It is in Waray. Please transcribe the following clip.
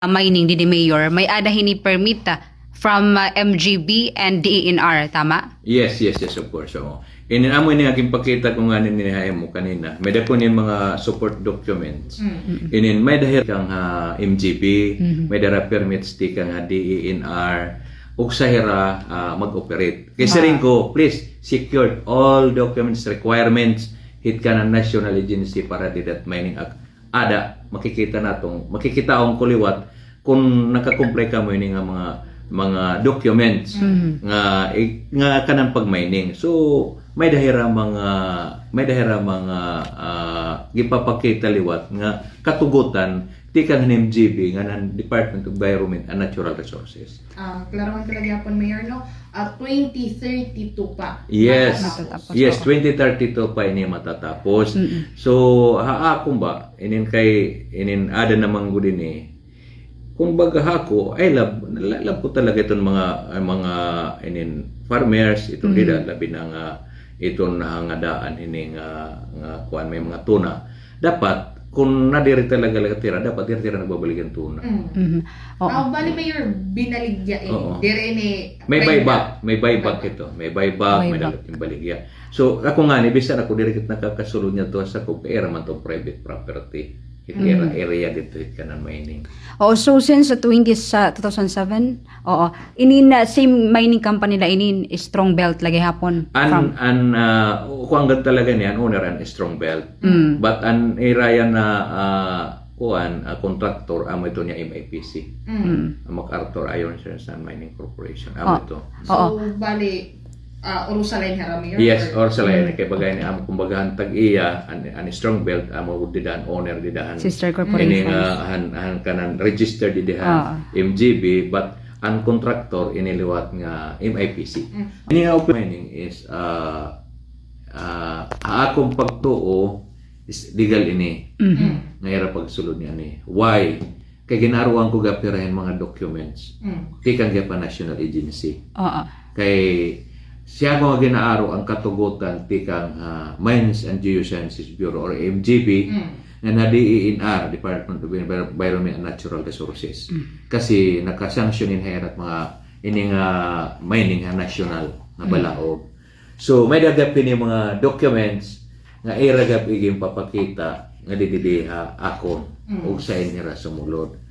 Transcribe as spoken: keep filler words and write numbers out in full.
ah, mining didi, Mayor, may-ada hini permit, ah, from, ah, M G B and D E N R, tama? Yes, yes, yes, of course, oo. Inin amo ini nga ginpakita ko ngani ini ha imo kanina. May-ada ko ini mga support documents. Mm. Inin may-ada hira tikang ha M G B, may-ada hira permits tikang ha D E N R, ug usa hira, ah, mag-operate. Kay siring ko, please, secured all documents, requirements, hit kanan National Agency para dida ha Mining Act. Ada, makikita naton, makikitaon ko liwat kon naka-comply kamo ini nga mga, mga documents nga, eh, nga kanan pag-mining. So, may-ada hira mga, may-ada hira mga, ah, gipapakita liwat nga katugotan tikang han M G B ngan han Department of Environment and Natural Resources. Ah, klarohan ko la gihapon, Mayor, no? Ah, twenty thirty-two pa. Yes. Matatapos, yes, oo. Twenty thirty-two pa ini matatapos. Mm-mm. So, ha akon ba, inin kay, inin ada na man gud ini. Kumbaga ha ako, I love, la-, love ko talaga iton mga, ah, mga, inin farmers, iton dida, labi na nga iton nahangadaan ini nga, nga kuan, may mga tuna. Dapat, kon nadiri talaga la tira, dapat diri tira nagbabaligya hin tuna. Mm. Mhm. Oo. Ah, bali, Mayor, binaligya ini. Oo. Diri ini may buyback. May buyback ito. May buyback, may dapat hin baligya. So, ako ngani, bisan ako diri kita nakakasulod ngadto ha sakob, kay ira man to private property. Hit ira area didto hit kanan mining. Oo, so since twenty, sa two thousand seven, oo, inin same mining company la inin, Strong Belt la gihapon. An, an, ah, kuan gad talaga niya, an owner an Strong Belt. Mm. But an ira yana, ah, kuan, ah, contractor, amo ito niya M I P C. Mm. An MacArthur Iron Ore Sands Mining Corporation. Amo ito. Oo. So, bali, ah, urusa la ini hira, Mayor? Yes, urusa la ini. Kay baga ini, amo, kumbaga, han tag-iya, an, an Strong Belt, amo dida an owner dida han, sister corporation. Ini nga, han, han kanan registered dida han M G B, but an contractor ini liwat nga M I P C. Mm. Ini nga open mining is, ah, ah, ha akon pagtuo is legal ini. Mhm. Nga ira pagsulod niya ini. Why? Kay gin-aaruan ko gihap hira hin mga documents. Mm. Tikang gihap ha national agency. Oo. Kay siring ko nga gin-aaro an katugotan tikang, ah, Mines and Geosciences Bureau or M G B, ngan ha D E N R, Department of Envir-, Environment and Natural Resources. Mm. Kasi naka-sanction ini ha ira mga, ini nga mining ha national nga balaod. So, may-ada gihap ini mga documents nga ira gihap iginpapakita nga didi ha akon ug sa inyo hira sumulod.